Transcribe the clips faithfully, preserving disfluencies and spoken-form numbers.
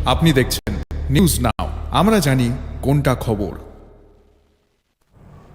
আপনি দেখছেন news now, আমরা জানি কোনটা খবর।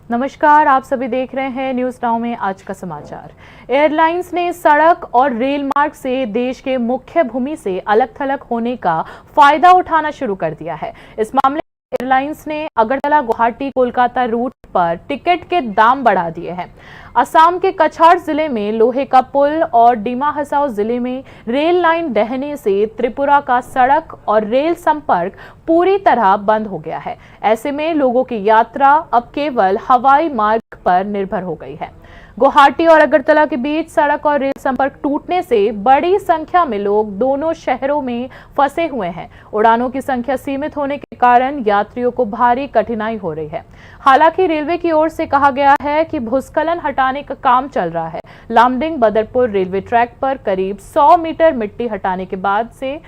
नमस्कार, आप सभी देख रहे हैं न्यूज़ नाउ में आज का समाचार। एयरलाइंस ने सड़क और रेल मार्ग से देश के मुख्य भूमि से अलग-थलग होने का फायदा उठाना शुरू कर दिया है। इस मामले में एयरलाइंस ने अगरतला गुवाहाटी कोलकाता रूट पर टिकट के दाम बढ़ा दिए हैं। असम के कछार जिले में लोहे का पुल और डिमा हसाओ जिले में रेल लाइन ढहने से त्रिपुरा का सड़क और रेल संपर्क पूरी तरह बंद हो गया है। ऐसे में लोगों की यात्रा अब केवल हवाई मार्ग पर निर्भर हो गई है। गुवाहाटी और अगरतला के बीच सड़क और रेल संपर्क टूटने से बड़ी संख्या में लोग दोनों शहरों में फंसे हुए हैं। उड़ानों की संख्या सीमित होने के कारण यात्रियों को भारी कठिनाई हो रही है। हालांकि रेलवे की ओर से कहा गया है कि भूस्खलन हटाने का काम चल रहा है। लामडिंग बदरपुर रेलवे ट्रैक पर करीब सौ मीटर मिट्टी हटाने के बाद से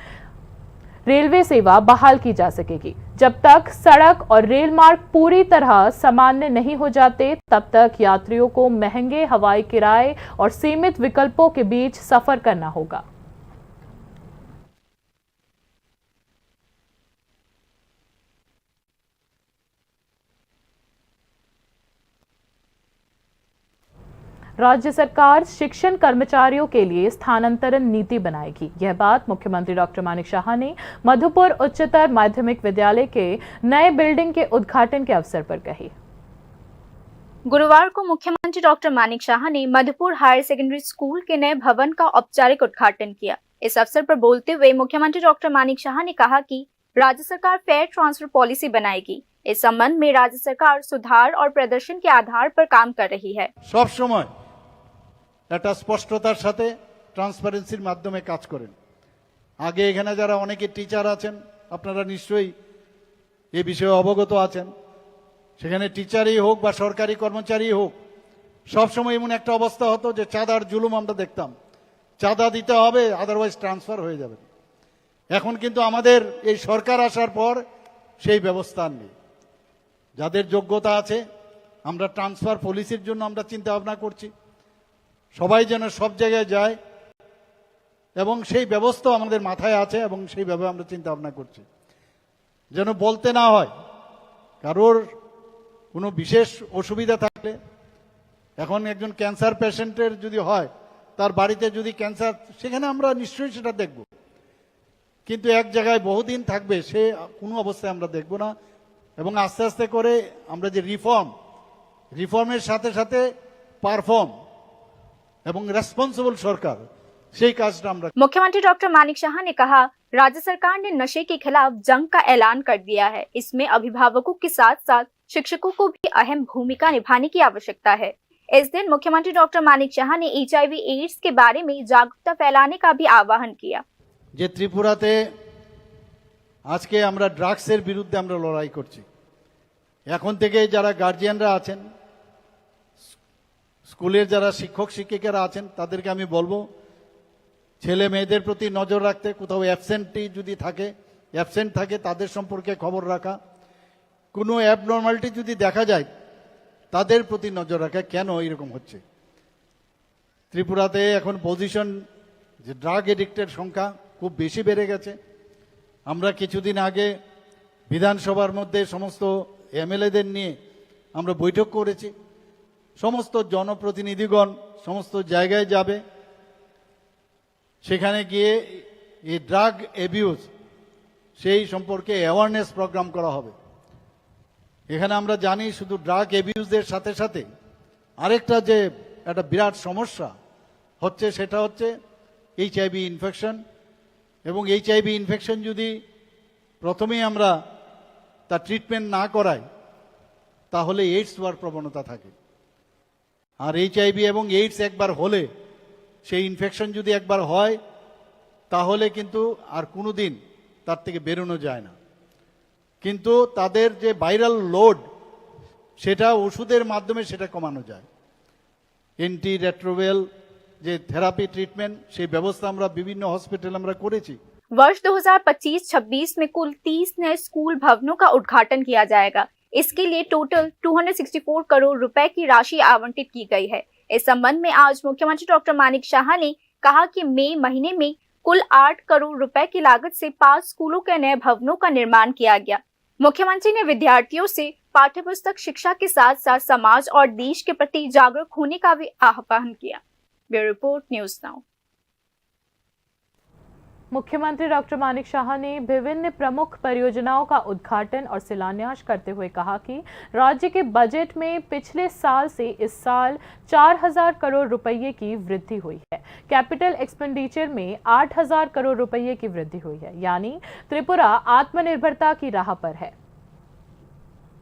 रेलवे सेवा बहाल की जा सकेगी। जब तक सड़क और रेल मार्ग पूरी तरह सामान्य नहीं हो जाते, तब तक यात्रियों को महंगे हवाई किराए और सीमित विकल्पों के बीच सफर करना होगा। राज्य सरकार शिक्षण कर्मचारियों के लिए स्थानांतरण नीति बनाएगी। यह बात मुख्यमंत्री डॉक्टर मानिक साहा ने मधुपुर उच्चतर माध्यमिक विद्यालय के नए बिल्डिंग के उद्घाटन के अवसर पर कही। गुरुवार को मुख्यमंत्री डॉक्टर मानिक साहा ने मधुपुर हायर सेकेंडरी स्कूल के नए भवन का औपचारिक उद्घाटन किया। इस अवसर पर बोलते हुए मुख्यमंत्री डॉक्टर मानिक साहा ने कहा कि राज्य सरकार फेयर ट्रांसफर पॉलिसी बनाएगी। इस संबंध में राज्य सरकार सुधार और प्रदर्शन के आधार पर काम कर रही है। সব সময় একটা স্পষ্টতার সাথে ট্রান্সপারেন্সির মাধ্যমে কাজ করেন। আগে এখানে যারা অনেকে টিচার আছেন, আপনারা নিশ্চয়ই এ বিষয়ে অবগত আছেন, সেখানে টিচারই হোক বা সরকারি কর্মচারী হোক, সবসময় এমন একটা অবস্থা হতো যে চাঁদার জুলুম আমরা দেখতাম, চাঁদা দিতে হবে, আদারওয়াইজ ট্রান্সফার হয়ে যাবে। এখন কিন্তু আমাদের এই সরকার আসার পর সেই ব্যবস্থা আর নেই। যাদের যোগ্যতা আছে, আমরা ট্রান্সফার পলিসির জন্য আমরা চিন্তা ভাবনা করছি, সবাই যেন সব জায়গায় যায়, এবং সেই ব্যবস্থা আমাদের মাথায় আছে এবং সেইভাবে আমরা চিন্তা ভাবনা করছি, যেন বলতে না হয় কারোর কোনো বিশেষ অসুবিধা থাকলে। এখন একজন ক্যান্সার পেশেন্টের যদি হয়, তার বাড়িতে যদি ক্যান্সার, সেখানে আমরা নিশ্চয়ই সেটা দেখব। কিন্তু এক জায়গায় বহুদিন থাকবে, সে কোনো অবস্থায় আমরা দেখব না। এবং আস্তে আস্তে করে আমরা যে রিফর্ম, রিফর্মের সাথে সাথে পারফর্ম এবং রেসপন্সিবল সরকার, সেই কাজটা আমরা। मुख्यमंत्री डॉक्टर मानिक साहा ने कहा, राज्य सरकार ने नशे के खिलाफ जंग का ऐलान कर दिया है। इसमें अभिभावकों के साथ साथ शिक्षकों को भी अहम भूमिका निभाने की आवश्यकता है। इस दिन मुख्यमंत्री डॉक्टर मानिक साहा ने एचआईवी एड्स के बारे में जागरूकता फैलाने का भी आह्वान किया। যে ত্রিপুরাতে আজকে আমরা ড্রাগসের বিরুদ্ধে আমরা লড়াই করছি, এখন থেকে যারা গার্জিয়ানরা আছেন, স্কুলের যারা শিক্ষক শিক্ষিকারা আছেন, তাদেরকে আমি বলবো ছেলে মেয়েদের প্রতি নজর রাখতে। কোথাও অ্যাবসেন্টি যদি থাকে, অ্যাবসেন্ট থাকে, তাদের সম্পর্কে খবর রাখা। কোনো অ্যাবনর্মালিটি যদি দেখা যায়, তাদের প্রতি নজর রাখা, কেন এরকম হচ্ছে। ত্রিপুরাতে এখন পজিশন যে ড্রাগ এডিক্টের সংখ্যা খুব বেশি বেড়ে গেছে। আমরা কিছুদিন আগে বিধানসভার মধ্যে সমস্ত এমএলএদের নিয়ে আমরা বৈঠক করেছি। সমস্ত জনপ্রতিনিধিগণ সমস্ত জায়গায় যাবে, সেখানে গিয়ে এই ড্রাগ অ্যাবিউজ সেই সম্পর্কে অ্যাওয়ারনেস প্রোগ্রাম করা হবে। এখানে আমরা জানি শুধু ড্রাগ অ্যাবিউজের সাথে সাথে আরেকটা যে একটা বিরাট সমস্যা হচ্ছে, সেটা হচ্ছে এইচআইভি ইনফেকশন। এবং এইচআইভি ইনফেকশন যদি প্রথমেই আমরা তার ট্রিটমেন্ট না করাই, তাহলে এইডস হওয়ার প্রবণতা থাকে। আর এইচআইভি এবং এইডস একবার হলে, সেই ইনফেকশন যদি একবার হয়, তাহলে কিন্তু আর কোনো দিন তার থেকে বেরোনো যায় না। কিন্তু তাদের যে ভাইরাল লোড, সেটা ওষুধের মাধ্যমে সেটা কমানো যায়। অ্যান্টি রেট্রোভাইরাল যে থেরাপি ট্রিটমেন্ট, সেই ব্যবস্থা আমরা বিভিন্ন হসপিটালে আমরা করেছি। वर्ष दो हज़ार पच्चीस छब्बीस में कुल तीस नए स्कूल भवनों का उद्घाटन किया जाएगा। इसके लिए टोटल दो सौ चौंसठ करोड़ रुपए की राशि आवंटित की गई है। इस संबंध में आज मुख्यमंत्री डॉक्टर मानिक साहा ने कहा कि मई महीने में कुल आठ करोड़ रुपए की लागत से पांच स्कूलों के नए भवनों का निर्माण किया गया। मुख्यमंत्री ने विद्यार्थियों से पाठ्य पुस्तक शिक्षा के साथ साथ समाज और देश के प्रति जागरूक होने का भी आह्वान किया। Bureau report, news now. मुख्यमंत्री डॉक्टर मानिक साहा ने विभिन्न प्रमुख परियोजनाओं का उद्घाटन और शिलान्यास करते हुए कहा कि राज्य के बजट में पिछले साल से इस साल चार हज़ार करोड़ रुपये की वृद्धि हुई है। कैपिटल एक्सपेंडिचर में आठ हज़ार करोड़ रुपये की वृद्धि हुई है, यानी त्रिपुरा आत्मनिर्भरता की राह पर है।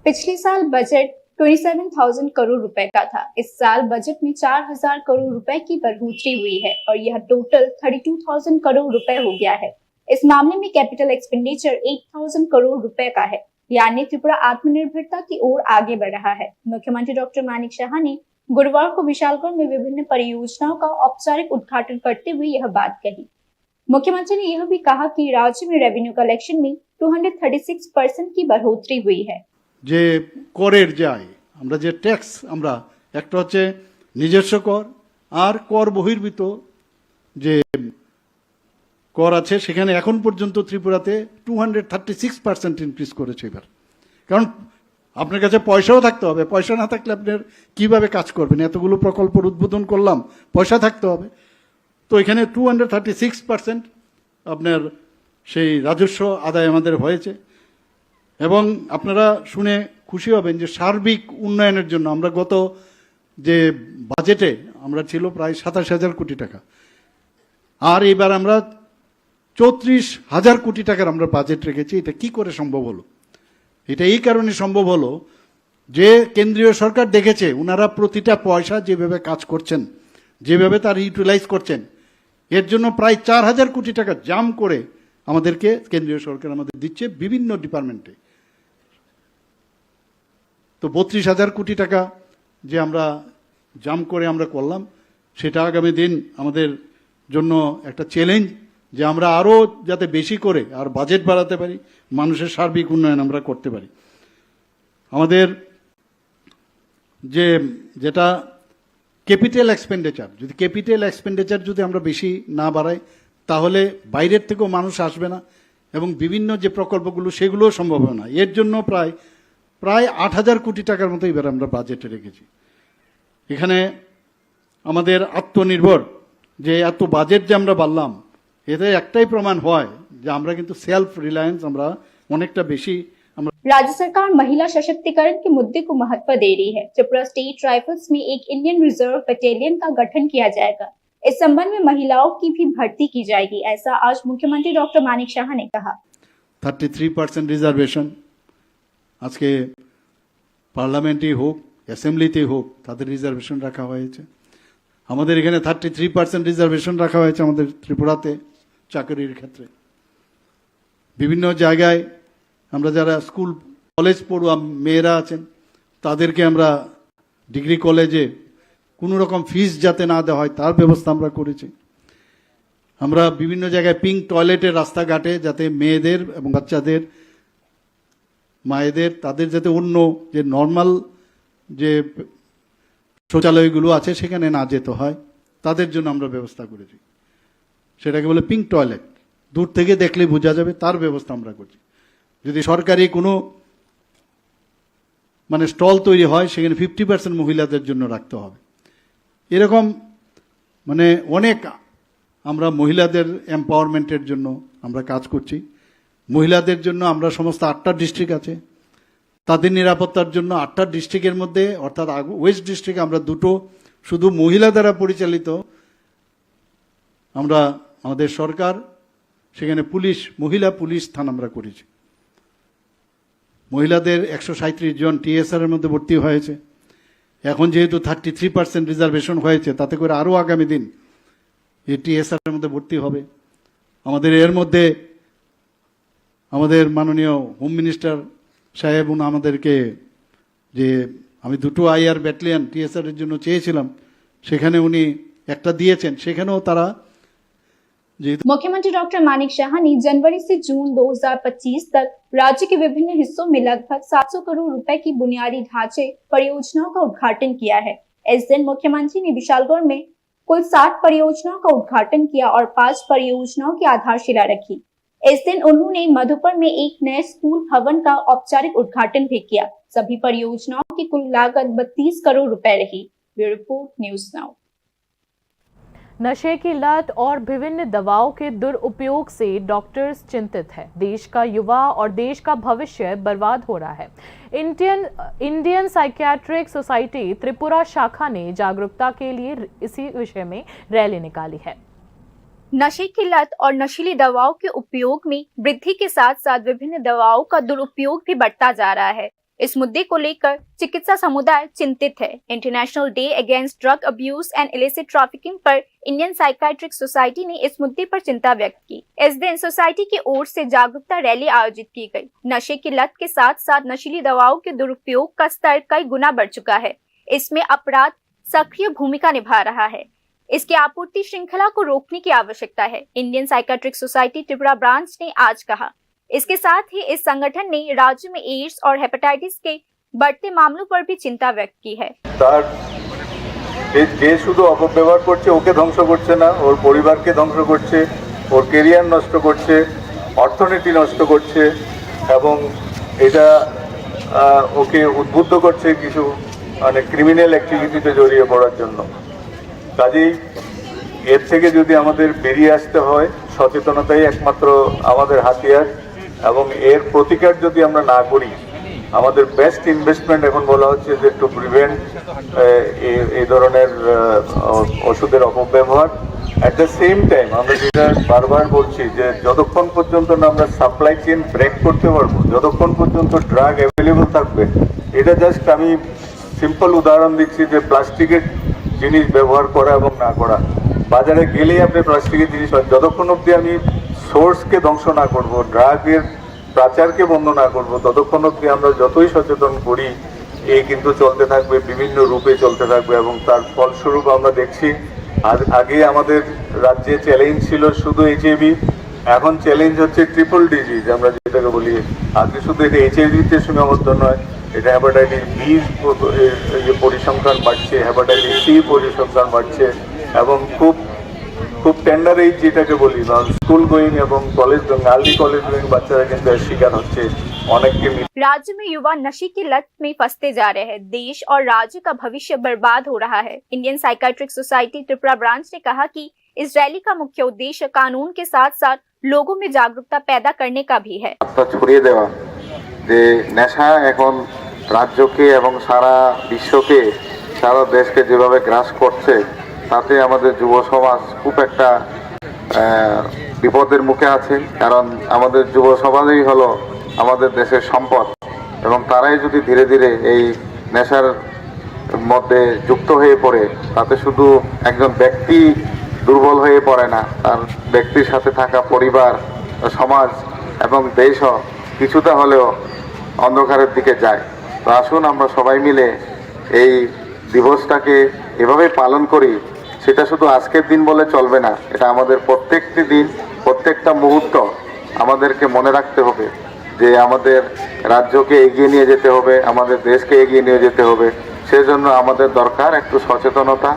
पिछले साल budget twenty seven thousand crore रुपए का था। इस साल बजट में चार हज़ार करोड़ रुपए की बढ़ोतरी हुई है और यह total thirty two thousand crore रुपए हो गया है। इस मामले में capital expenditure eight thousand crore रुपए का है, यानी त्रिपुरा आत्मनिर्भरता की ओर आगे बढ़ रहा है। मुख्यमंत्री डॉक्टर मानिक साहा ने गुरुवार को विशालगढ़ में विभिन्न परियोजनाओं का औपचारिक उद्घाटन करते हुए यह बात कही। मुख्यमंत्री ने यह भी कहा कि राज्य में रेवेन्यू कलेक्शन में two hundred thirty six percent की बढ़ोतरी हुई है। যে করের যে আয়, আমরা যে ট্যাক্স, আমরা একটা হচ্ছে নিজস্ব কর, আর কর বহির্ভূত যে কর আছে, সেখানে এখন পর্যন্ত ত্রিপুরাতে two hundred thirty six percent increase করেছে এবার। কারণ আপনার কাছে পয়সাও থাকতে হবে, পয়সা না থাকলে আপনার কিভাবে কাজ করবেন? এতগুলো প্রকল্পর উদ্বোধন করলাম, পয়সা থাকতে হবে। তো এখানে two hundred thirty six percent আপনার সেই রাজস্ব আদায় আমাদের হয়েছে। এবং আপনারা শুনে খুশি হবেন যে সার্বিক উন্নয়নের জন্য আমরা গত যে বাজেটে আমরা ছিল প্রায় সাতাশ হাজার কোটি টাকা, আর এবার আমরা চৌত্রিশ হাজার কোটি টাকার আমরা বাজেট রেখেছি। এটা কি করে সম্ভব হলো? এটা এই কারণে সম্ভব হলো যে কেন্দ্রীয় সরকার দেখেছে ওনারা প্রতিটা পয়সা যেভাবে কাজ করছেন, যেভাবে তার ইউটিলাইজ করছেন, এর জন্য প্রায় চার হাজার কোটি টাকা জাম করে আমাদেরকে কেন্দ্রীয় সরকার আমাদের দিচ্ছে বিভিন্ন ডিপার্টমেন্টে। তো বত্রিশ হাজার কোটি টাকা যে আমরা জাম করে আমরা করলাম, সেটা আগামী দিন আমাদের জন্য একটা চ্যালেঞ্জ, যে আমরা আরও যাতে বেশি করে আর বাজেট বাড়াতে পারি, মানুষের সার্বিক উন্নয়ন আমরা করতে পারি। আমাদের যে, যেটা ক্যাপিটাল এক্সপেন্ডিচার, যদি ক্যাপিটাল এক্সপেন্ডিচার যদি আমরা বেশি না বাড়াই, তাহলে বাইরের থেকেও মানুষ আসবে না এবং বিভিন্ন যে প্রকল্পগুলো, সেগুলোও সম্ভব হবে না। এর জন্য প্রায়, প্রায় আট হাজার কোটি টাকার মতো এবার আমরা বাজেটে রেখেছি। এখানে আমাদের আত্মনির্ভর, যে এত বাজেট যে আমরা বাড়লাম, এতে একটাই প্রমাণ হয় যে আমরা কিন্তু সেলফ রিলায়েন্স, আমরা অনেকটা বেশি আমরা राज्य सरकार महिला सशक्तिकरण के मुद्दे को महत्व दे रही है। त्रिपुरा स्टेट राइफल्स में एक इंडियन रिजर्व बटालियन का गठन किया जाएगा। इस संबंध में महिलाओं की भी भर्ती की जाएगी, ऐसा आज मुख्यमंत्री डॉक्टर मानिक साहा ने कहा। থার্টি থ্রি পার্সেন্ট রিজার্ভেশন আজকে পার্লামেন্টেই হোক, অ্যাসেম্বলিতেই হোক, তাদের রিজার্ভেশন রাখা হয়েছে। আমাদের এখানে থার্টি থ্রি পার্সেন্ট রিজার্ভেশন রাখা হয়েছে আমাদের ত্রিপুরাতে চাকরির ক্ষেত্রে। বিভিন্ন জায়গায় আমরা যারা স্কুল, কলেজ পড়ুয়া মেয়েরা আছেন, তাদেরকে আমরা ডিগ্রি কলেজে কোনো রকম ফিস যাতে না দেওয়া হয়, তার ব্যবস্থা আমরা করেছি। আমরা বিভিন্ন জায়গায় পিঙ্ক টয়লেটের রাস্তাঘাটে যাতে মেয়েদের এবং বাচ্চাদের, মায়েদের, তাদের যাতে অন্য যে নর্মাল যে শৌচালয়গুলো আছে সেখানে না যেতে হয়, তাদের জন্য আমরা ব্যবস্থা করেছি। সেটাকে বলে পিঙ্ক টয়লেট, দূর থেকে দেখলেই বোঝা যাবে, তার ব্যবস্থা আমরা করছি। যদি সরকারি কোনো মানে স্টল তৈরি হয়, সেখানে ফিফটি পার্সেন্ট মহিলাদের জন্য রাখতে হবে। এরকম মানে অনেক আমরা মহিলাদের এম্পাওয়ারমেন্টের জন্য আমরা কাজ করছি। মহিলাদের জন্য আমরা সমস্ত আটটা ডিস্ট্রিক্ট আছে, তাদের নিরাপত্তার জন্য আটটা ডিস্ট্রিক্টের মধ্যে, অর্থাৎ আগ-, ওয়েস্ট ডিস্ট্রিক্ট আমরা দুটো শুধু মহিলা দ্বারা পরিচালিত, আমরা, আমাদের সরকার সেখানে পুলিশ, মহিলা পুলিশ থানা আমরা করেছি। মহিলাদের একশো সাঁইত্রিশ জন টিএসআর এর মধ্যে ভর্তি হয়েছে। এখন যেহেতু থার্টি থ্রি পার্সেন্ট রিজার্ভেশন হয়েছে, তাতে করে আরও আগামী দিন এই টিএসআর এর মধ্যে ভর্তি হবে। আমাদের এর মধ্যে আমাদের মাননীয় হোম মিনিস্টার সাহেব উনি আমাদেরকে যে আমি দুটো আইআর ব্যাটালিয়ন টিএসআর এর জন্য চেয়েছিলাম, সেখানে উনি একটা দিয়েছেন। সেখানেও তারা যেহেতু मुख्यमंत्री डॉक्टर मानिक साहा ने जनवरी से जून दो हज़ार पच्चीस तक राज्य के विभिन्न हिस्सों में लगभग सात सौ करोड़ रुपए की बुनियादी ढांचे परियोजनाओं का उद्घाटन किया है। इस दिन मुख्यमंत्री ने विशालगढ़ में कुल सात परियोजनाओं का उद्घाटन किया और पांच परियोजनाओं की आधारशिला रखी। इस दिन उन्होंने मधुपुर में एक नए स्कूल भवन का औपचारिक उद्घाटन भी किया। सभी परियोजनाओं की कुल लागत बत्तीस करोड़ रुपए रही। Bureau report, news now. नशे की लत और विभिन्न दवाओं के दुरुपयोग से डॉक्टर्स चिंतित हैं। देश का युवा और देश का भविष्य बर्बाद हो रहा है। Indian, Indian psychiatric society Tripura शाखा ने जागरूकता के लिए इसी विषय में रैली निकाली है। नशे की लत और नशीली दवाओं के उपयोग में वृद्धि के साथ साथ विभिन्न दवाओं का दुरुपयोग भी बढ़ता जा रहा है। इस मुद्दे को लेकर चिकित्सा समुदाय चिंतित है। International Day Against Drug Abuse and Illicit Trafficking पर इंडियन साइकाइट्रिक सोसाइटी ने इस मुद्दे पर चिंता व्यक्त की। इस दिन सोसाइटी की ओर से जागरूकता रैली आयोजित की गई। नशे की लत के साथ साथ नशीली दवाओं के दुरुपयोग का स्तर कई गुना बढ़ चुका है। इसमें अपराध सक्रिय भूमिका निभा रहा है। इसकी आपूर्ति श्रृंखला को रोकने की आवश्यकता है, इंडियन साइकाट्रिक सोसाइटी त्रिपुरा ब्रांच ने आज कहा। इसके साथ ही इस संगठन ने राज्य में एड्स और हेपेटाइटिस के बढ़ते मामलों पर भी चिंता व्यक्त की है। তার যে যে শুধু অপব্যবহার করছে, ওকে ধ্বংস করছে না, ওর পরিবারকে ধ্বংস করছে, ওর কেরিয়ার নষ্ট করছে, অর্থনীতি নষ্ট করছে এবং এটা আহ, ওকে উদ্বুদ্ধ করছে কিছু মানে ক্রিমিনাল অ্যাক্টিভিটিতে জড়িয়ে পড়ার জন্য। কাজেই এর থেকে যদি আমাদের বেরিয়ে আসতে হয়, সচেতনতাই একমাত্র আমাদের হাতিয়ার এবং এর প্রতিকার যদি আমরা না করি, আমাদের বেস্ট ইনভেস্টমেন্ট এখন বলা হচ্ছে যে টু প্রিভেন্ট এই ধরনের আহ, অ- ওষুধের অপব্যবহার। অ্যাট দ্য সেম টাইম আমরা যেটা বারবার বলছি যে যতক্ষণ পর্যন্ত না আমরা সাপ্লাই চেইন ব্রেক করতে পারবো, যতক্ষণ পর্যন্ত ড্রাগ অ্যাভেলেবল থাকবে, এটা জাস্ট আমি সিম্পল উদাহরণ দিচ্ছি যে প্লাস্টিকের জিনিস ব্যবহার করা এবং না করা। বাজারে গেলেই আপনি প্লাস্টিকের জিনিস পান। যতক্ষণ অবধি আমি সোর্সকে ধ্বংস না করব, ড্রাগের পাচারকে বন্ধ না করব, ততক্ষণ অবধি আমরা যতই সচেতন করি, এই কিন্তু চলতে থাকবে, বিভিন্ন রূপে চলতে থাকবে এবং তার ফলস্বরূপ আমরা দেখছি। আর আগে আমাদের রাজ্যে চ্যালেঞ্জ ছিল শুধু এইচআইভি, এখন চ্যালেঞ্জ হচ্ছে ট্রিপল ডিজিজ, আমরা যেটাকে বলি। আগে শুধু এটা এইচআইভি তে সীমাবদ্ধ নয়, এটা হেপাটাইটিস বি পরিসংখ্যান বাড়ছে, হেপাটাইটিস সি পরিসংখ্যান বাড়ছে এবং খুব খুব টেন্ডার এজ যেটাকে বলি, বা স্কুল গোয়িং এবং college going, early college going বাচ্চারা কিন্তু এর শিকার হচ্ছে অনেককে। राज्य में युवा नशे की लत में फंसते जा रहे हैं। देश और राज्य का भविष्य बर्बाद हो रहा है। इंडियन साइकाइट्रिक सोसाइटी त्रिपुरा ब्रांच ने कहा कि इस रैली का मुख्य उद्देश्य कानून के साथ साथ लोगों में जागरूकता पैदा करने का भी है। বার্তা ছড়িয়ে দেওয়া যে নেশা এখন রাজ্যকে এবং সারা বিশ্বকে, সারা দেশকে যেভাবে গ্রাস করছে, তাতে আমাদের যুব সমাজ খুব একটা আহ, বিপদের মুখে আছে। কারণ আমাদের যুব সমাজই হলো আমাদের দেশের সম্পদ এবং তারাই যদি ধীরে ধীরে এই নেশার মধ্যে যুক্ত হয়ে পড়ে, তাতে শুধু একজন ব্যক্তি দুর্বল হয়ে পড়ে না, তার ব্যক্তির সাথে থাকা পরিবার, সমাজ এবং দেশও কিছুটা হলেও অন্ধকারের দিকে যায়। তো আসুন আমরা সবাই মিলে এই দিবসটাকে এভাবে পালন করি। সেটা শুধু আজকের দিন বলে চলবে না, এটা আমাদের প্রত্যেকটি দিন, প্রত্যেকটা মুহূর্ত আমাদেরকে মনে রাখতে হবে যে আমাদের রাজ্যকে এগিয়ে নিয়ে যেতে হবে, আমাদের দেশকে এগিয়ে নিয়ে যেতে হবে। সেজন্য আমাদের দরকার একটু সচেতনতা।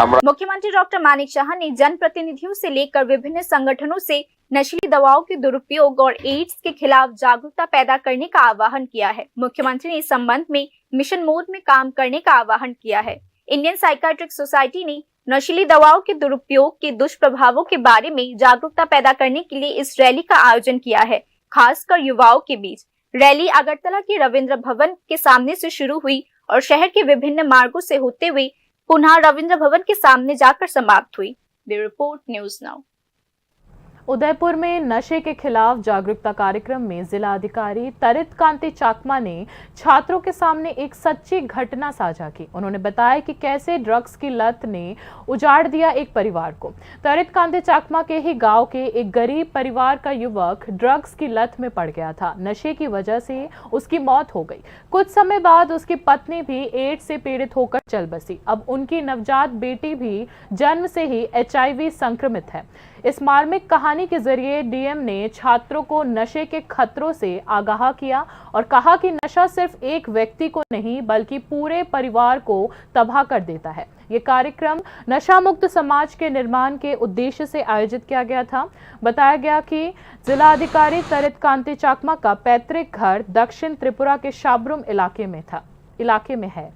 আমরা मुख्यमंत्री डॉक्टर मानिक साहा ने जनप्रतिनिधियों से लेकर विभिन्न संगठनों से नशीली दवाओं के दुरुपयोग और एड्स के खिलाफ जागरूकता पैदा करने का आह्वान किया है। मुख्यमंत्री ने इस संबंध में मिशन मोड में काम करने का आह्वान किया है। इंडियन साइकाइट्रिक सोसाइटी ने नशीली दवाओं के दुरुपयोग के दुष्प्रभावों के बारे में जागरूकता पैदा करने के लिए इस रैली का आयोजन किया है, खासकर युवाओं के बीच। रैली अगरतला के रविंद्र भवन के सामने से शुरू हुई और शहर के विभिन्न मार्गों से होते हुए पुनः रविंद्र भवन के सामने जाकर समाप्त हुई। Bureau report, news now. Udaipur में नशे के खिलाफ जागरूकता कार्यक्रम में जिला अधिकारी तरित कांति चाकमा ने छात्रों के सामने एक सच्ची घटना साझा की। उन्होंने बताया कि कैसे ड्रग्स की लत ने उजाड़ दिया एक परिवार को। तरित कांति चाकमा के ही गांव के एक गरीब परिवार का युवक ड्रग्स की लत में पड़ गया था। नशे की वजह से उसकी मौत हो गई। कुछ समय बाद उसकी पत्नी भी एड्स से पीड़ित होकर चल बसी। अब उनकी नवजात बेटी भी जन्म से ही एचआईवी संक्रमित है। इस मार्मिक कहानी के जरिए डीएम ने छात्रों को नशे के खतरों से आगाह किया और कहा कि नशा सिर्फ एक व्यक्ति को नहीं, बल्कि पूरे परिवार को तबाह कर देता है। ये कार्यक्रम नशा मुक्त समाज के निर्माण के उद्देश्य से आयोजित किया गया था। बताया गया कि जिला अधिकारी तरित कांति चाकमा का पैतृक घर दक्षिण त्रिपुरा के शाबरुम इलाके में था, इलाके में है।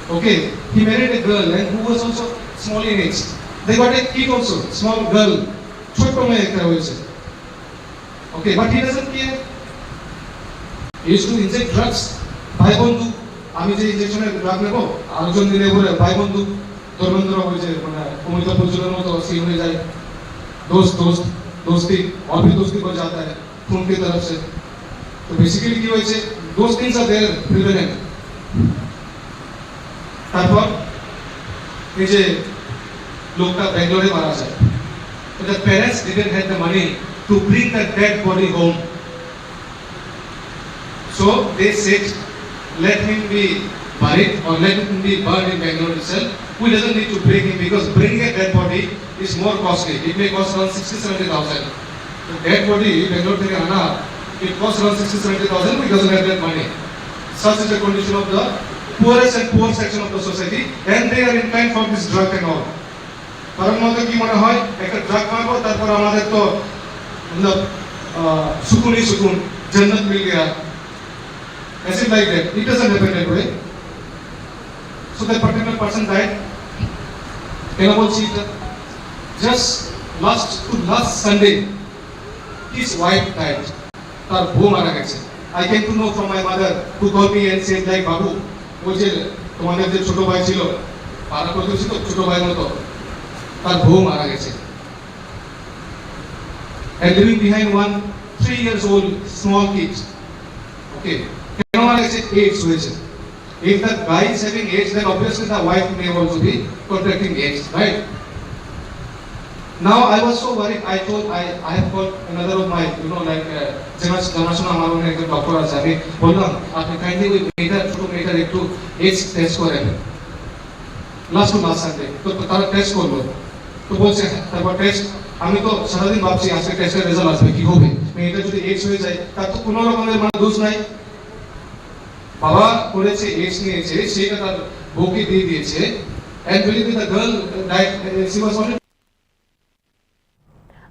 Okay, he married a girl and who was also small in age. They got a kid also, small girl. ছোট্ট মেয়ে একটা হয়েছে। Okay, but he doesn't care. He used to inject drugs. ভাই বন্ধু, আমি যে ইনজেকশনের ড্রাগ নেবো, আরেকজন দিলে পরে ভাই বন্ধু, ধর্মেন্দ্র ওই যে মানে অমিতাভ বচ্চনের মতো সিন হয়ে যায়। दोस्त दोस्त दोस्ती और भी दोस्ती बढ़ जाता है खून की तरफ से। तो बेसिकली কি হয়েছে, those things are there prevalent। তারপর এই যে লোকটা ব্যাঙ্গালোরে মারা যায়, the parents didn't have the money to bring the dead body home, so they said, let him be buried or let him be burned in Bangalore itself. We doesn't need to bring him because bringing a dead body is more costly. It may cost around sixty, seventy thousand. The dead body Bangalore থেকে আনা, it costs around sixty, seventy thousand. We doesn't have that money. Such is the condition of the poorest and poor section of the society, and they are inclined for this drug and all. কারণ মতো কি মনে হয়, একটা ড্রাগ মারবো, তারপর আমাদের তো মতলব সুকুনই সুকুন, জন্নত মিল Gaya. Is it like that? It doesn't happen that way. So that particular person died. কেন বলছি এটা? Just last to last Sunday, his wife died. তার বউ মারা গেছে। I came to know from my mother, who called me and said, like, বাবু, ওই যে তোমাদের যে ছোট ভাই ছিল, পাড়া প্রতিবেশী তো, ছোট ভাই মতো, তার বউ মারা গেছে। And leaving behind one three years old small kid. Okay, কেন মারা গেছে? এইডস হয়েছে। If the guy is having AIDS, then obviously the wife may also be contracting AIDS, right? Now I was so worried. I told, I, I have called another of my, you know, like, uh, জানা- জানাশোনা আমার অনেক একজন ডক্টর আছে। আমি বললাম, আপনি কাইন্ডলি ওই মেয়েটার, ছোট মেয়েটার একটু এইডস টেস্ট করেন। লাস্ট টু লাস্ট সানডে তো তারা টেস্ট করলো, তো বলছে, হ্যাঁ, তারপর টেস্ট। আমি তো সারাদিন ভাবছি আজকে টেস্টের রেজাল্ট আসবে, কি হবে, মেয়েটা যদি এইডস হয়ে যায়, তার তো কোনো রকমের মানে দোষ নাই। বাবা করেছে, এইডস নিয়েছে, সেটা তার বউকে দিয়ে দিয়েছে। And believe me, the girl died, she was only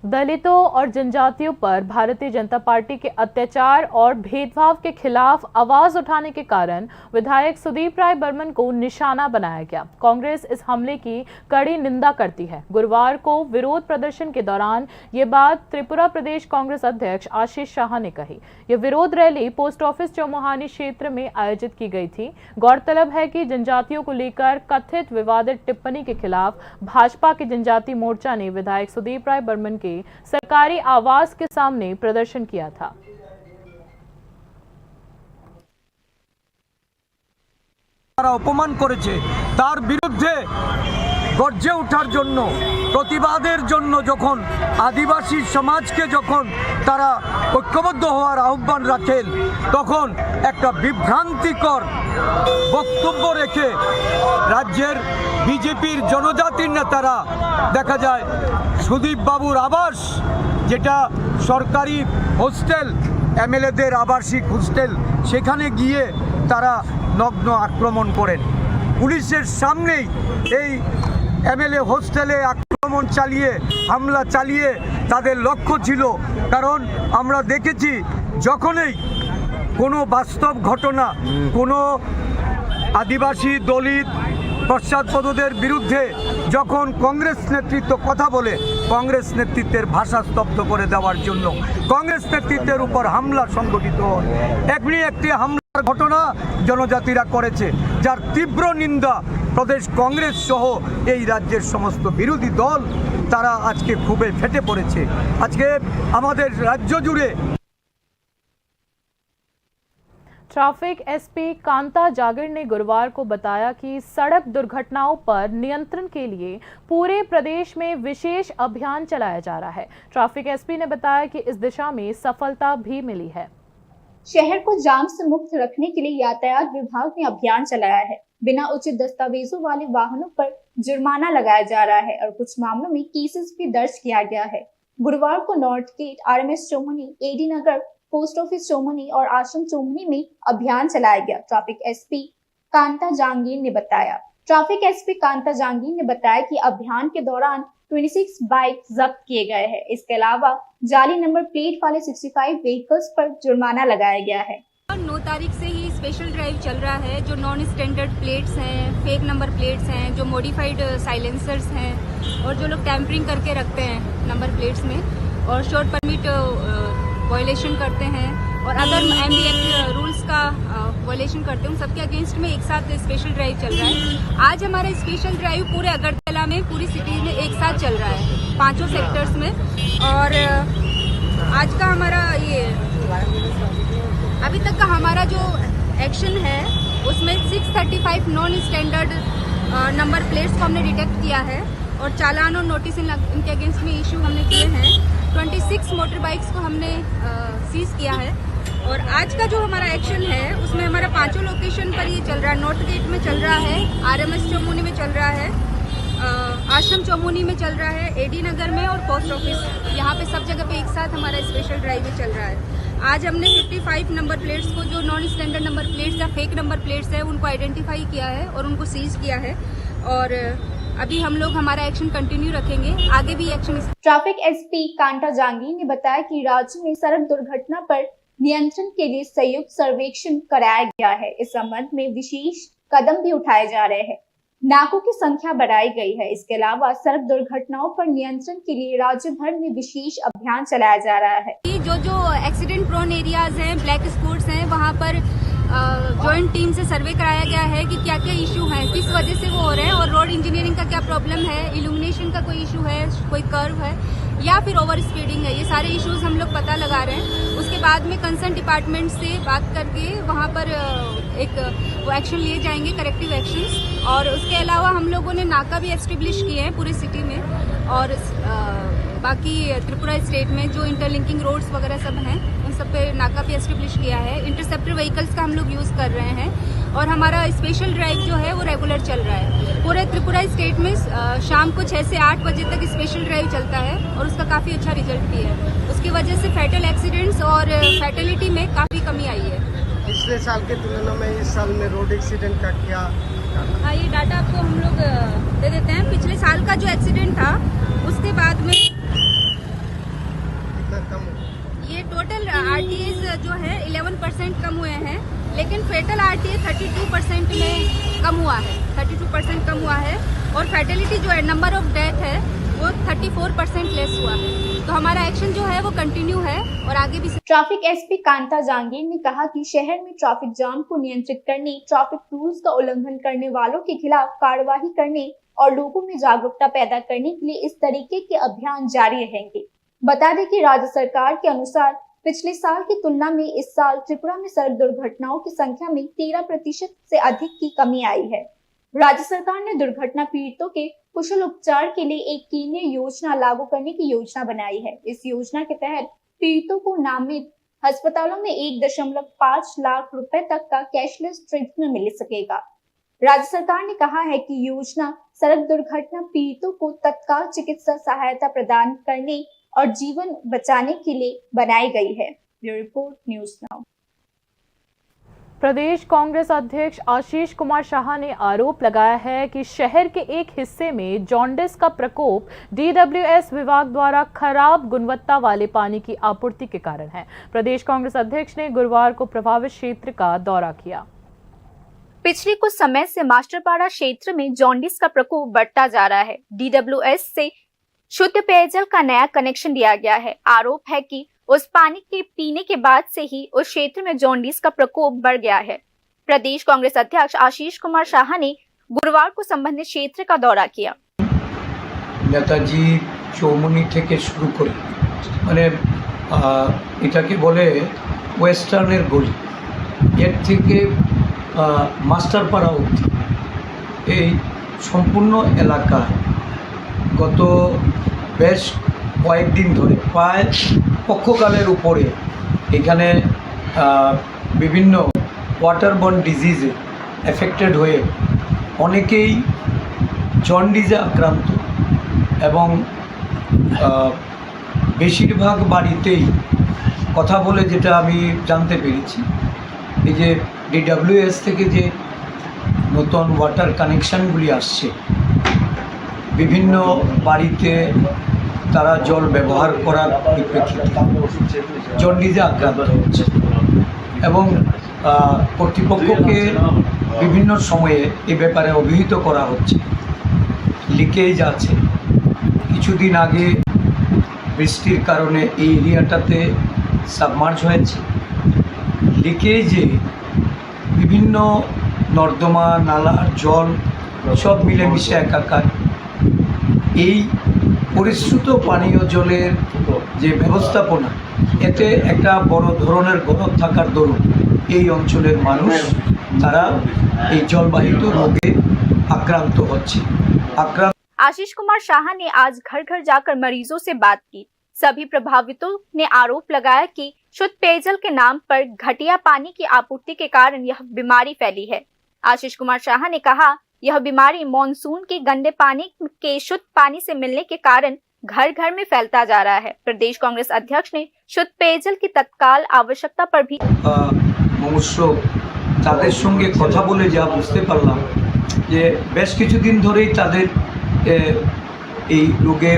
दलितों और जनजातियों पर भारतीय जनता पार्टी के अत्याचार और भेदभाव के खिलाफ आवाज उठाने के कारण विधायक सुदीप राय बर्मन को निशाना बनाया गया। कांग्रेस इस हमले की कड़ी निंदा करती है। गुरुवार को विरोध प्रदर्शन के दौरान ये बात त्रिपुरा प्रदेश कांग्रेस अध्यक्ष आशीष शाह ने कही। ये विरोध रैली पोस्ट ऑफिस चौमुहानी क्षेत्र में आयोजित की गई थी। गौरतलब है कि जनजातियों को लेकर कथित विवादित टिप्पणी के खिलाफ भाजपा के जनजाति मोर्चा ने विधायक सुदीप राय बर्मन के सरकारी आवास के सामने प्रदर्शन किया था। তারা অপমান করেছে, তার বিরুদ্ধে গর্জে ওঠার জন্য, প্রতিবাদের জন্য যখন আদিবাসী সমাজকে যখন তারা ঐক্যবদ্ধ হওয়ার আহ্বান রাখেন, তখন একটা বিভ্রান্তিকর বক্তব্য রেখে রাজ্যের বিজেপির জনজাতির নেতারা দেখা যায় সুদীপ বাবুর আবাস, যেটা সরকারি হোস্টেল, এমএলএদের আবাসিক হোস্টেল, সেখানে গিয়ে তারা নগ্ন আক্রমণ করেন। পুলিশের সামনেই এই এমএলএ হোস্টেলে আক্রমণ চালিয়ে, হামলা চালিয়ে তাদের লক্ষ্য ছিল। কারণ আমরা দেখেছি, যখনই কোনো বাস্তব ঘটনা, কোনো আদিবাসী, দলিত, পশ্চাৎপদদের বিরুদ্ধে যখন কংগ্রেস নেতৃত্ব কথা বলে, কংগ্রেস নেতৃত্বের ভাষা স্তব্ধ করে দেওয়ার জন্য, কংগ্রেস নেতৃত্বের উপর হামলা সংঘটিত হয়। এমনি একটি হামলার ঘটনা জনজাতিরা করেছে, যার তীব্র নিন্দা প্রদেশ কংগ্রেস সহ এই রাজ্যের সমস্ত বিরোধী দল, তারা আজকে ক্ষোভে ফেটে পড়েছে। আজকে আমাদের রাজ্য জুড়ে ट्रैफिक एसपी कांता जागड़ ने गुरुवार को बताया कि सड़क दुर्घटनाओं पर नियंत्रण के लिए पूरे प्रदेश में विशेष अभियान चलाया जा रहा है। ट्रैफिक एसपी ने बताया कि इस दिशा में सफलता भी मिली है। शहर को जाम से मुक्त रखने के लिए यातायात विभाग ने अभियान चलाया है। बिना उचित दस्तावेजों वाले वाहनों पर जुर्माना लगाया जा रहा है और कुछ मामलों में केसेस भी दर्ज किया गया है। गुरुवार को नॉर्थ गेट, आरएमएस चौमुहनी, एडी नगर, पोस्ट ऑफिस चोमुनी और आश्रम चोमुनी में अभियान चलाया गया। ट्रैफिक एसपी कांता जांगीर ने बताया ट्रैफिक एसपी कांता जांगीर ने बताया कि अभियान के दौरान ट्वेंटी सिक्स बाइक जब्त किए गए हैं। इसके अलावा जाली नंबर प्लेट वाले सिक्सटी फाइव व्हीकल्स पर जुर्माना लगाया गया है। नौ तारीख से ही स्पेशल ड्राइव चल रहा है, जो नॉन स्टैंडर्ड प्लेट्स हैं, फेक नंबर प्लेट्स हैं, जो मॉडिफाइड साइलेंसर्स हैं और जो लोग टैम्परिंग करके रखते हैं नंबर प्लेट्स में और शोर परमिट वायलेशन करते हैं और अदर एमबीएक्स रूल्स का वायलेशन करते हैं, उन सबके अगेंस्ट में एक साथ स्पेशल ड्राइव चल रहा है। आज हमारा स्पेशल ड्राइव पूरे अगरतला में, पूरी सिटी में एक साथ चल रहा है, पांचों सेक्टर्स में। और आज का हमारा ये अभी तक का हमारा जो एक्शन है, उसमें six thirty five non standard number plates को हमने डिटेक्ट किया है और चालान और नोटिस इन लग- इनके अगेंस्ट में इशू हमने किए हैं। ट्वेंटी सिक्स मोटर बाइक्स को हमने सीज किया है। और आज का जो हमारा एक्शन है, उसमें हमारा पांचों लोकेशन पर ये चल रहा है। नॉर्थ गेट में चल रहा है, आरएमएस चौमुनी में चल रहा है, अ, आश्रम चौमुनी में चल रहा है, एडी नगर में और पोस्ट ऑफिस, यहाँ पे सब जगह पे एक साथ हमारा स्पेशल ड्राइव भी चल रहा है। आज हमने फिफ्टी फाइव नंबर प्लेट्स को, जो नॉन स्टैंडर्ड नंबर प्लेट्स या फेक नंबर प्लेट्स है, उनको आइडेंटिफाई किया है और उनको सीज किया है। और अभी हम लोग हमारा एक्शन कंटिन्यू रखेंगे, आगे भी एक्शन। ट्रैफिक एसपी कांता जांगी ने बताया कि राज्य में सड़क दुर्घटना पर नियंत्रण के लिए संयुक्त सर्वेक्षण कराया गया है। इस संबंध में विशेष कदम भी उठाए जा रहे हैं। नाकों की संख्या बढ़ाई गई है। इसके अलावा सड़क दुर्घटनाओं पर नियंत्रण के लिए राज्य भर में विशेष अभियान चलाया जा रहा है। ये जो जो एक्सीडेंट प्रोन एरियाज हैं, ब्लैक स्पॉट्स हैं, वहाँ पर जॉइंट टीम से सर्वे कराया गया है कि क्या क्या इशू हैं, किस वजह से वो हो रहे हैं और रोड इंजीनियरिंग का क्या प्रॉब्लम है, इल्यूमिनेशन का कोई इशू है, कोई कर्व है या फिर ओवर स्पीडिंग है। ये सारे इश्यूज हम लोग पता लगा रहे हैं। उसके बाद में कंसर्न डिपार्टमेंट से बात करके वहाँ पर अ, एक वो एक्शन लिए जाएंगे, करेक्टिव एक्शंस। और उसके अलावा हम लोगों ने नाका भी एस्टेब्लिश किए हैं पूरे सिटी में और अ, बाकी त्रिपुरा स्टेट में जो इंटरलिंकिंग रोड्स वगैरह सब हैं, उन सब पे नाका भी एस्टेब्लिश किया है। इंटरसेप्टर व्हीकल्स का हम लोग यूज़ कर रहे हैं और हमारा स्पेशल ड्राइव जो है, वो रेगुलर चल रहा है। पूरे त्रिपुरा स्टेट में अ, शाम को छः से आठ बजे तक स्पेशल ड्राइव चलता है और उसका काफ़ी अच्छा रिजल्ट भी है। उसकी वजह से फैटल एक्सीडेंट्स और फैटेलिटी में काफ़ी कमी आई है। पिछले साल के तुलना में इस साल में रोड एक्सीडेंट का क्या कारण? हाँ, ये डाटा आपको हम लोग अ, दे देते हैं। पिछले साल का जो एक्सीडेंट था, उसके बाद में कितना कम हुआ? ये टोटल आरटीएस जो है, इलेवन परसेंट कम हुए हैं, लेकिन fatal RTA thirty two percent में कम हुआ है, थर्टी टू परसेंट कम हुआ है। और फैटेलिटी जो है, नंबर ऑफ डेथ है, वो थर्टी फोर परसेंट लेस हुआ है। तो हमारा एक्शन जो है, वो कंटिन्यू है और आगे भी। ट्रैफिक एसपी कांता जांगीर ने कहा कि शहर में ट्रैफिक जाम को नियंत्रित करने, ट्रैफिक रूल्स का उल्लंघन करने वालों के खिलाफ कार्रवाई करने और लोगों में जागरूकता पैदा करने के लिए इस तरीके के अभियान जारी रहेंगे। बता दें कि राज्य सरकार के अनुसार पिछले साल की तुलना में इस साल त्रिपुरा में सड़क दुर्घटनाओं की संख्या में तेरह प्रतिशत से अधिक की कमी आई है। राज्य सरकार ने दुर्घटना पीड़ितों के कुशल उपचार के लिए एक केंद्रीय योजना लागू करने की योजना बनाई है। इस योजना के तहत पीड़ितों को नामित अस्पतालों में एक दशमलव पाँच लाख रुपए तक का कैशलेस ट्रीटमेंट मिल सकेगा। राज्य सरकार ने कहा है कि योजना सड़क दुर्घटना पीड़ितों को तत्काल चिकित्सा सहायता प्रदान करने और जीवन बचाने के लिए बनाई गई है। Bureau report, news now. प्रदेश कांग्रेस अध्यक्ष आशीष कुमार शाह ने आरोप लगाया है कि शहर के एक हिस्से में जॉन्डिस का प्रकोप डीडब्ल्यूएस विभाग द्वारा खराब गुणवत्ता वाले पानी की आपूर्ति के कारण है। प्रदेश कांग्रेस अध्यक्ष ने गुरुवार को प्रभावित क्षेत्र का दौरा किया। पिछले कुछ समय से मास्टरपाड़ा क्षेत्र में जॉन्डिस का प्रकोप बढ़ता जा रहा है। डीडब्ल्यूएस से शुद्ध पेयजल का नया कनेक्शन दिया गया है। आरोप है कि उस पानी के पीने के बाद से ही उस क्षेत्र में जॉन्डिस का प्रकोप बढ़ गया है। प्रदेश कांग्रेस अध्यक्ष आशीष कुमार शाह ने गुरुवार को संबंधित क्षेत्र का दौरा किया। নেতাজি চৌমুহনী থেকে শুরু করে, মানে, আহ, এটাকে বলে ওয়েস্টার্নের গলি, এর থেকে, আহ, মাস্টারপাড়া অবধি এই সম্পূর্ণ এলাকায় গত বেশ কয়েকদিন ধরে, প্রায় পক্ষকালের উপরে, এখানে, আহ, বিভিন্ন ওয়াটারবর্ন ডিজিজে এফেক্টেড হয়ে অনেকেই জন্ডিসে আক্রান্ত এবং, আহ, বেশিরভাগ বাড়িতেই কথা বলে যেটা আমি জানতে পেরেছি, এই যে ডিডব্লিউএস থেকে যে নতুন ওয়াটার কানেকশনগুলি আসছে, বিভিন্ন বাড়িতে তারা জল ব্যবহার করার পরিপ্রেক্ষিতে জন্ডিসে আক্রান্ত হচ্ছে এবং, আহ, কর্তৃপক্ষকে বিভিন্ন সময়ে এ ব্যাপারে অভিহিত করা হচ্ছে। লিকেজ আছে, কিছুদিন আগে বৃষ্টির কারণে এই এরিয়াটাতে সাবমার্জ হয়েছে। লিকেজে বিভিন্ন নর্দমা, নালার জল সব মিলেমিশে একাকার। এই পরিশ্রুত পানীয় জলের যে ব্যবস্থাপনা, এতে একটা বড় ধরনের গরদ থাকার দরুন এই অঞ্চলের মানুষ, তারা এই জলবাহিত রোগে আক্রান্ত হচ্ছে। আক্রান্ত आशीष कुमार शाह ने आज घर घर जाकर मरीजों से बात की। सभी प्रभावितों ने आरोप लगाया कि शुद्ध पेयजल के नाम पर घटिया पानी की आपूर्ति के कारण यह बीमारी फैली है। आशीष कुमार शाह ने कहा, यह बीमारी मानसून के गंदे पानी के शुद्ध पानी से मिलने के कारण घर घर में फैलता जा रहा है। प्रदेश कांग्रेस अध्यक्ष ने शुद्ध पेयजल की तत्काल आवश्यकता पर भी আহ, মুমূর্ষু, তাদের সঙ্গে কথা বলে যা বুঝতে পারলাম যে বেশ কিছুদিন ধরেই তাদের, এ, এই রোগে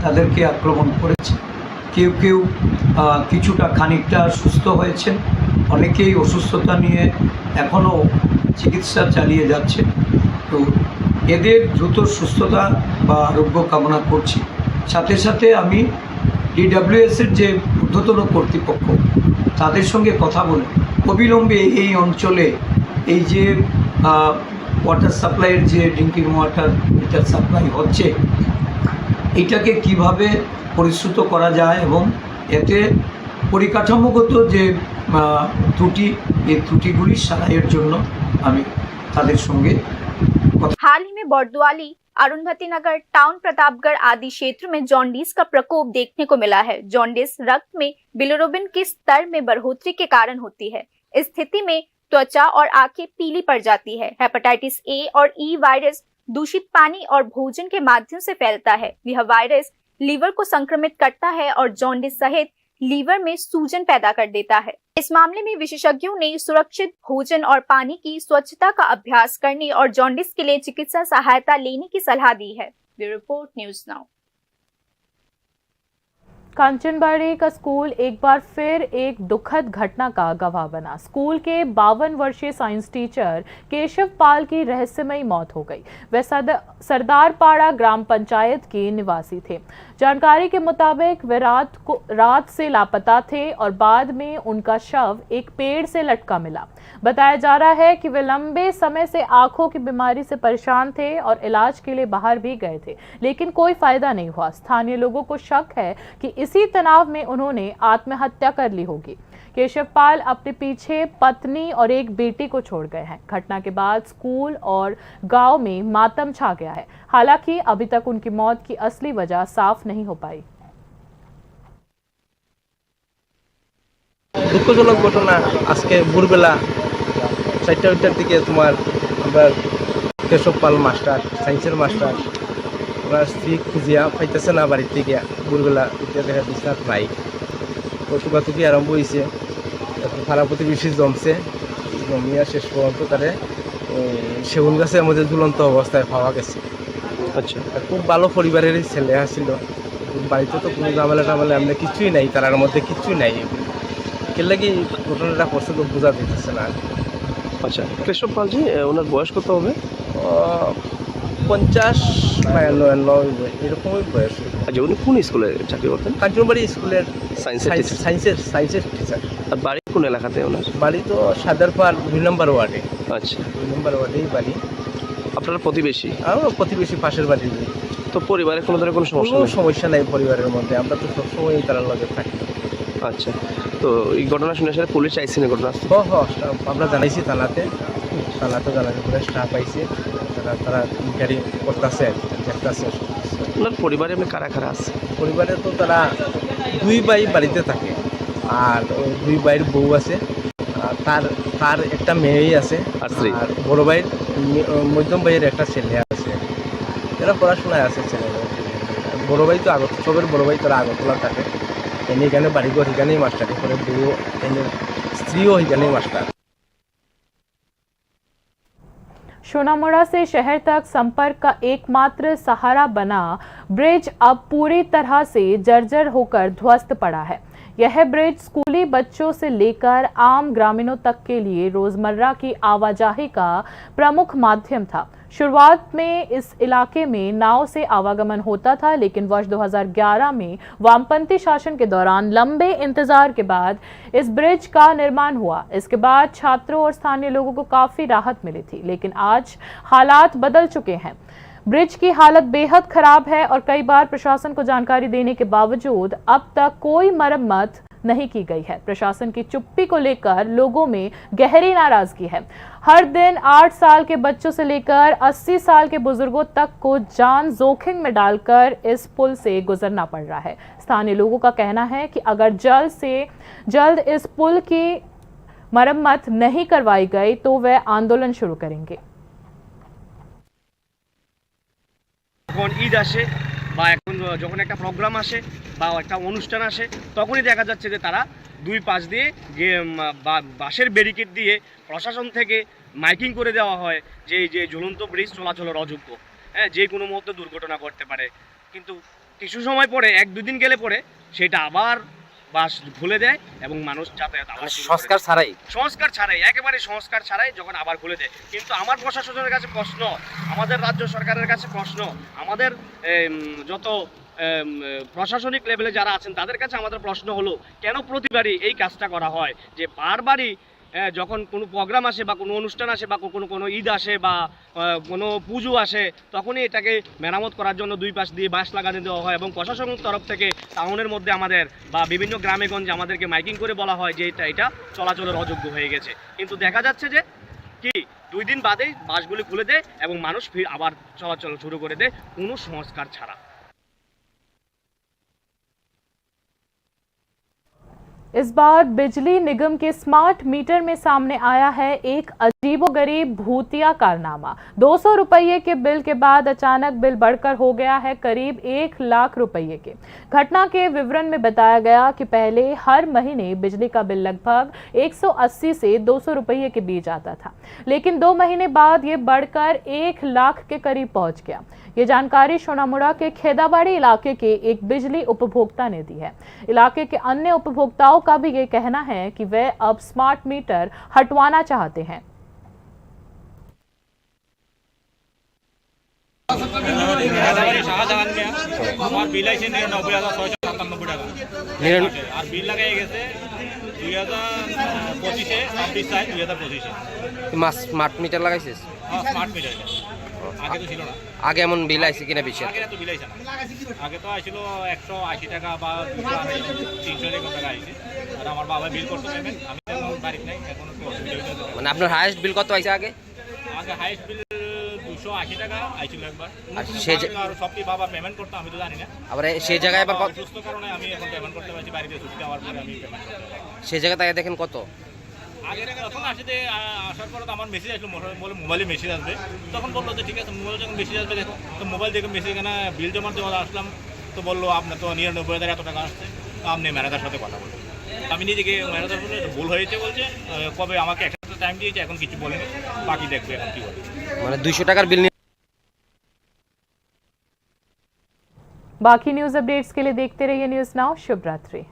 তাদেরকে আক্রমণ করেছে। কেউ কেউ, আহ, কিছুটা খানিকটা সুস্থ হয়েছেন, অনেকেই অসুস্থতা নিয়ে এখনও চিকিৎসা চালিয়ে যাচ্ছেন। তো এদের দ্রুত সুস্থতা বা আরোগ্য কামনা করছি। সাথে সাথে আমি ডিডব্লিউএস এর যে ঊর্ধ্বতন কর্তৃপক্ষ, তাদের সঙ্গে কথা বলে অবিলম্বে এই অঞ্চলে এই যে, আহ, ওয়াটার সাপ্লাইয়ের যে ড্রিঙ্কিং ওয়াটার, এটা সাপ্লাই হচ্ছে, এটাকে কিভাবে পরিশ্রুত করা যায় এবং এতে পরিকাঠামোগত যে, আহ, ত্রুটি, এই ত্রুটিগুলি সারাইয়ের জন্য আমি তাদের সঙ্গে কথা हाल ही में बर्दवाली, अरुंधति नगर, टाउन प्रतापगढ़ आदि क्षेत्र में जॉन्डिस का प्रकोप देखने को मिला है। जॉन्डिस रक्त में बिलिरुबिन के स्तर में बढ़ोतरी के कारण होती है। इस स्थिति में त्वचा और आंखें पीली पड़ जाती है। हेपेटाइटिस ए और ई वायरस दूषित पानी और भोजन के माध्यम से फैलता है। यह वायरस लीवर को संक्रमित करता है और जॉन्डिस सहित लीवर में सूजन पैदा कर देता है। इस मामले में विशेषज्ञों ने सुरक्षित भोजन और पानी की स्वच्छता का अभ्यास करने और जॉन्डिस के लिए चिकित्सा सहायता लेने की सलाह दी है। Bureau report, news now. कांचनबाड़ी का स्कूल एक बार फिर एक दुखद घटना का गवाह बना। स्कूल के बावन वर्षीय साइंस टीचर केशव पाल की रहस्यमयी मौत हो गई। वह सद-, सरदार पाड़ा ग्राम पंचायत के निवासी थे। जानकारी के मुताबिक, वे रात को, रात से लापता थे और बाद में उनका शव एक पेड़ से लटका मिला। बताया जा रहा है कि वे लंबे समय से आंखों की बीमारी से परेशान थे और इलाज के लिए बाहर भी गए थे, लेकिन कोई फायदा नहीं हुआ। स्थानीय लोगों को शक है कि इसी तनाव में उन्होंने आत्महत्या कर ली होगी। केशव पाल अपने पीछे पत्नी और एक बेटी को छोड़ गए हैं। घटना के बाद स्कूल और गांव में मातम छा गया है। हालांकि अभी तक उनकी मौत की असली वजह साफ नहीं हो पाई। দুঃখজনক ঘটনা। আজকে ভোরবেলা চারটা ওইটার দিকে তোমার আমরা কেশব পাল মাস্টার, সায়েন্সের মাস্টার, ওনার স্ত্রী খুঁজিয়া পাইতেছে না বাড়িতে গিয়া। ভোরবেলা উঠিয়া দেখা বিছনাত নাই। তো তুকাতুকি আরম্ভ হয়েছে। তারপর পাড়া প্রতিবেশী জমছে, জমিয়া শেষ পর্যন্ত তারে, উম, সেগুন গাছের মধ্যে ঝুলন্ত অবস্থায় পাওয়া গেছে। আচ্ছা। আর খুব ভালো পরিবারেরই ছেলে আছিল। বাড়িতে তো কোনো ঝামেলা টামেলা এমনি কিচ্ছুই নাই, তারার মধ্যে কিচ্ছুই নাই। এর লাগি ঘটনাটা করছে তো বোঝা যাইতেছে না। আচ্ছা, কেশব পালজি, এ, ওনার বয়স কত হবে? আহ, পঞ্চাশ বা একান্ন, এরকমই বয়স। আচ্ছা, উনি কোন স্কুলে চাকরি করতেন? কাঞ্চনবাড়ি স্কুলের সায়েন্সের সায়েন্স, টিচার। সায়েন্সের, সায়েন্সের টিচার। আর বাড়ি কোন এলাকাতে ওনার? বাড়ি তো সাদারপাড় দুই নম্বর ওয়ার্ডে। আচ্ছা। দুই নম্বর ওয়ার্ডেই বাড়ি। আপনারা প্রতিবেশী? আমরা প্রতিবেশী, পাশের বাড়ির। তো পরিবারে কোনো ধরনের কোনো সমস্যা কোনো নেই? সমস্যা নাই পরিবারের মধ্যে, আমরা তো সবসময় তারার লগে থাকি। আচ্ছা, তো এই ঘটনা শুনে আসলে পুলিশ আইসি না ঘটনা? হ, হ, আমরা জানাইছি থানাতে, থানাতে জানানোর পরে স্টাফ আইছে, তারা, তারা ইনকোয়ারি করতেছে আর কি, দেখতেছে। ওনার পরিবারে এমনি কারা কারা আছে? পরিবারে তো তারা দুই ভাই বাড়িতে থাকে, আর ওই দুই ভাইয়ের বউ আছে, আর তার, তার একটা মেয়েই আছে, আর স্ত্রী? আর বড় ভাইয়ের মে-, মধ্যম ভাইয়ের একটা ছেলে আছে, এরা পড়াশোনায় আছে ছেলে। বড় ভাই তো আগর, সবের বড় ভাই তারা আগরতলা থাকে। এনে এখানে বাড়িঘর, এখানেই মাস্টারি করে, বউ, এনে স্ত্রীও এখানেই মাস্টার। सोनामुड़ा से शहर तक संपर्क का एकमात्र सहारा बना ब्रिज अब पूरी तरह से जर्जर होकर ध्वस्त पड़ा है। यह ब्रिज स्कूली बच्चों से लेकर आम ग्रामीणों तक के लिए रोजमर्रा की आवाजाही का प्रमुख माध्यम था। शुरुआत में इस इलाके में नाव से आवागमन होता था, लेकिन वर्ष दो हज़ार ग्यारह में वामपंथी शासन के दौरान लंबे इंतजार के बाद इस ब्रिज का निर्माण हुआ। इसके बाद छात्रों और स्थानीय लोगों को काफी राहत मिली थी, लेकिन आज हालात बदल चुके हैं। ब्रिज की हालत बेहद खराब है और कई बार प्रशासन को जानकारी देने के बावजूद अब तक कोई मरम्मत नहीं की गई है। प्रशासन की चुप्पी को लेकर लोगों में गहरी नाराजगी है। हर दिन आठ साल के बच्चों से लेकर अस्सी साल के बुजुर्गों तक को जान जोखिम में डालकर इस पुल से गुजरना पड़ रहा है। स्थानीय लोगों का कहना है कि अगर जल्द से जल्द इस पुल की मरम्मत नहीं करवाई गई तो वे आंदोलन शुरू करेंगे। যখন ঈদ আসে বা এখন যখন একটা প্রোগ্রাম আসে বা একটা অনুষ্ঠান আসে, তখনই দেখা যাচ্ছে যে তারা দুই পাশ দিয়ে গে- উম, বা- বাঁশের ব্যারিকেড দিয়ে প্রশাসন থেকে মাইকিং করে দেওয়া হয় যে এই যে ঝুলন্ত ব্রিজ চলাচলের অযোগ্য, হ্যাঁ, যে কোনো মুহূর্তে দুর্ঘটনা ঘটতে পারে। কিন্তু কিছু সময় পরে, এক দুই দিন গেলে পরে সেটা আবার বাঁশ খুলে দেয় এবং মানুষ যাতায়াত আবার মানে শুরু করে সংস্কার দেয়। ছাড়াই। সংস্কার ছাড়াই, একেবারে সংস্কার ছাড়াই যখন আবার খুলে দেয়। কিন্তু আমার প্রশাসনের কাছে প্রশ্ন, আমাদের রাজ্য সরকারের কাছে প্রশ্ন, আমাদের এম, যত এম, প্রশাসনিক লেভেলে যারা আছেন তাদের কাছে আমাদের প্রশ্ন হলো, কেন প্রতিবারই এই কাজটা করা হয় যে বারবারই আহ, যখন কোনো প্রোগ্রাম আসে বা কোনো অনুষ্ঠান আসে বা কোনো কোনো ঈদ আসে বা আহ, কোনো পুজো আসে, তখনই এটাকে মেরামত করার জন্য দুই পাশ দিয়ে বাঁশ লাগানো দেওয়া হয় এবং প্রশাসনের তরফ থেকে টাউনের মধ্যে আমাদের বা বিভিন্ন গ্রামে গঞ্জে আমাদেরকে মাইকিং করে বলা হয় যে এটা এটা চলাচলের অযোগ্য হয়ে গেছে। কিন্তু দেখা যাচ্ছে যে কি দুই দিন বাদেই বাঁশগুলি খুলে দেয় এবং মানুষ ফির আবার চলাচল শুরু করে দেয় কোনো সংস্কার ছাড়া। इस बार बिजली निगम के स्मार्ट मीटर में सामने आया है एक अजीबोगरीब भूतिया कारनामा। दो सौ रुपये के बिल के बाद अचानक बिल बढ़कर हो गया है करीब एक लाख रुपये के। घटना के विवरण में बताया गया कि पहले हर महीने बिजली का बिल लगभग एक सौ अस्सी से दो सौ रुपये के बीच आता था, लेकिन दो महीने बाद ये बढ़कर एक लाख के करीब पहुंच गया। ये जानकारी सोनामुड़ा के खेदाबाड़ी इलाके के एक बिजली उपभोक्ता ने दी है। इलाके के अन्य उपभोक्ताओं का भी ये कहना है कि वे अब स्मार्ट मीटर हटवाना चाहते हैं। শাহজাহান মিয়া, আমার বিল আইছে নিরানব্বই হাজার ছয়শো সাতানব্বই টাকা। নিরান- আর বিল লাগাই গেছে দুই হাজার পঁচিশে, ছাব্বিশ চার দুই হাজার পঁচিশে। মাস স্মার্ট মিটার লাগাইছিস? হ্যাঁ, স্মার্ট মিটার। আগে তো ছিল না। আগে এমন বিল আইছে কিনা বেশি? আগে তো বিল আইছে না। আগে তো আইছিল একশো আশি টাকা বা দুশো আড়াইশো, তিনশো এরকম টাকা আইছে। আর আমার বাবা বিল করতে পারবেন, আমি তো এখন বাড়িতে নাই, এখন একটু অসুবিধা হয়েছে। মানে আপনার হায়েস্ট বিল কত আইছে আগে? আগে হাইস্ট বিল দুশো আশি টাকা আইছিল একবার। আর সে যে- আর সবটি বাবা পেমেন্ট করতো, আমি তো জানি না। আবার এ- সেই জায়গায় আবার বাবা কত- অসুস্থ কারণে আমি এখন পেমেন্ট করতে পারছি, বাড়িতে ছুটি দেওয়ার পরে আমি পেমেন্ট করতে পারছি। সেই জায়গা থেকে দেখেন কত? আগে যখন আসে যে আ, আসার পরে তো আমার মেসেজ আসলো, মোবাইল- বলে মোবাইলে মেসেজ আসবে। তখন বললো যে ঠিক আছে, মোবাইল যখন মেসেজ আসবে দেখো। তো মোবাইল দেখে মেসেজ এখানে বিল জমা দেওয়া আসলাম, তো বললো আপনার তো নিরানব্বই হাজার এত টাকা আসছে, তো আপনি ম্যানেজার সাথে কথা বলুন। আমি নিজেকে ম্যানেজার বলে ভুল হয়েছে বলছে, আহ, কবে আমাকে একটা টাইম দিয়েছে, এখন কিছু বলেনি, বাকি দেখবে এখন কি বলে। মানে দুইশো টাকার বিল নিয়ে बाकी न्यूज अपडेट्स के लिए देखते रहिए न्यूज नाउ। शुभ रात्रि।